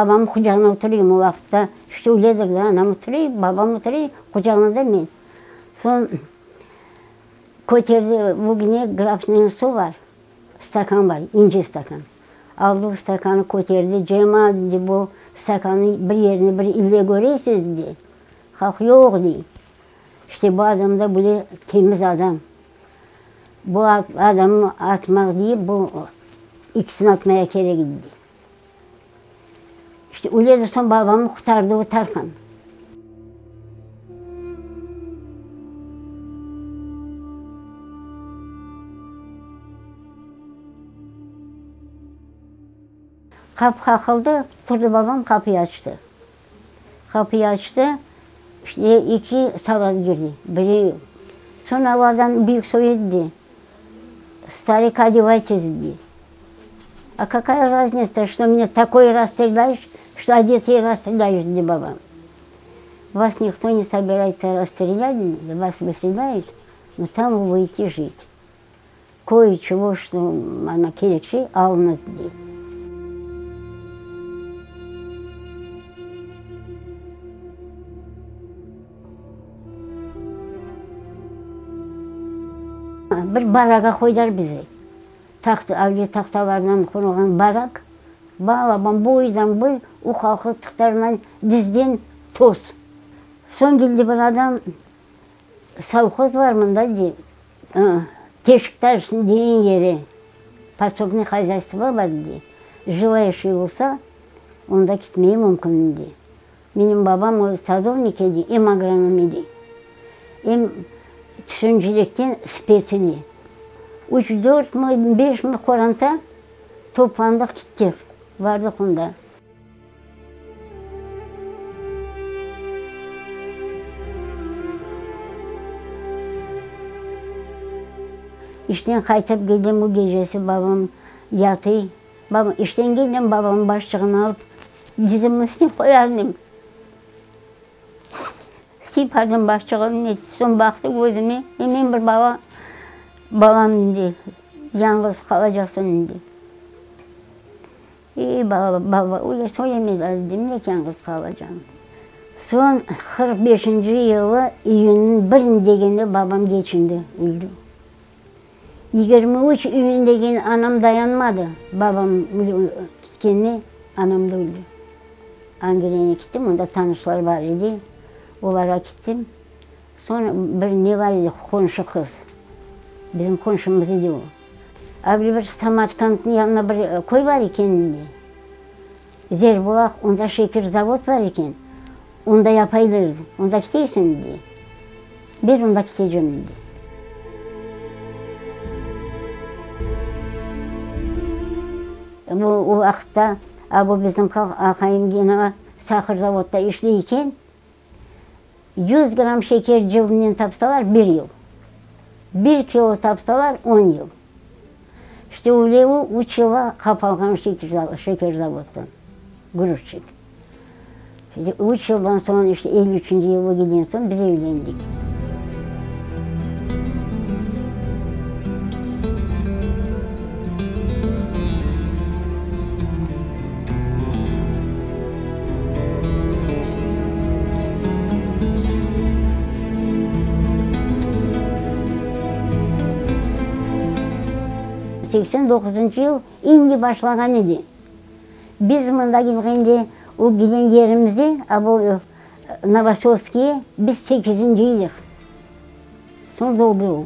Babamnıñ qucağına oturayım o vaqıtta, işte öyledir da, anam oturay, babam oturay, qucağında men. Soñ köterdi, bugüne grafinen suv bar, stakan bar, ince stakan. Aldı o stakanı köterdi, cemaat, dedi, bu stakanı bir yerine bir ille köresiz, dedi. Halq yoq, dey. İşte bu adam da böyle temiz adam. Bu adamnı atmaq deyip, bu ikisini atmaya kerek, dey. İşte öyle de soñ babamnı qurtardı o Tarhan. Qapı qaqıldı, turdı babam qapıyı açtı. Qapıyı açtı, işte eki soldat girdi. Biri, soñ o adam büyük soy edi. Starik odevaytes dedi. A kakaya raznitsa, çto mne takoy rasstrelâyış, çto odetıy rasstrelâyış, dedi babam. Vas nikto ne sobirayetsâ rasstrelât, dedi, vas vıselâyut, no tam vı budete jit. Köy-çego, çto ana kerek şey alıñız, dedi. Bir baraga qoydılar bizi. Taht, avle tahtalardan qurulğan barak, balaban, boydan boy, uqalqı tıqtarından dizden toz. Soñ keldi bir adam, sovhoz bar mında, dey, Teşiktaş degen yeri, podsobnıy hozâystvo bar, dey, jelayaşiy bolsa, onda ketmege mümkün, dey. Menim babam o sadovnik edi, em agronom edi, em tütüncilikten spets edi. Üç, dörtmi, beşmi qoranta toplandıq kettik, bardıq onda. İşten qaytıp keldim, o gecesi babam yatıy. Babam, işten keldim, babamnıñ başçığını alıp, dizimniñ üstüne qoyardım. Sıypardım başçığını, soñ baqtı közüme, e, men bir bala, balam dedi, yañğız qalacaqsıñ dedi. Ey, bala, baba, öyle söyleme dedim, ne yañğız qalacağım. Soñ 45-nci yılı iyünniñ birin degende babam keçindi, öldi. 23 iyün degen anam dayanmadı, babam ketkenine anam da öldi. Angelene kettim, onda tanışlar bar edi, olarğa kettim. Soñ bir ne bar edi, qonşu qız, bizim qonşumız edi o. Avle bir Samarkandnıñ yanında bir köy bar eken, Zerbulaq, onda şeker zavod bar eken, onda yapaylar, onda keteysiñ, dedi. Ber onda ketecem, dedi. Bu o vaqıtta a bu bizim aqayım gene sahar zavodda işley eken, 100 gramm şeker cebimden tapsalar bir yıl, bir kilo tapsalar on yıl. İşte öyle o üç yılğa qapalğan şeker zavoddan, gruzçik. Üç yıldan soñ, işte elli üçünci yılı kelgen soñ biz evlendik. 89 yıl indi başlağan edi. Biz mında kelgende, o giden yerimizde, a bu Novoselskiye, biz sekizinci edik. Soñ doldu o.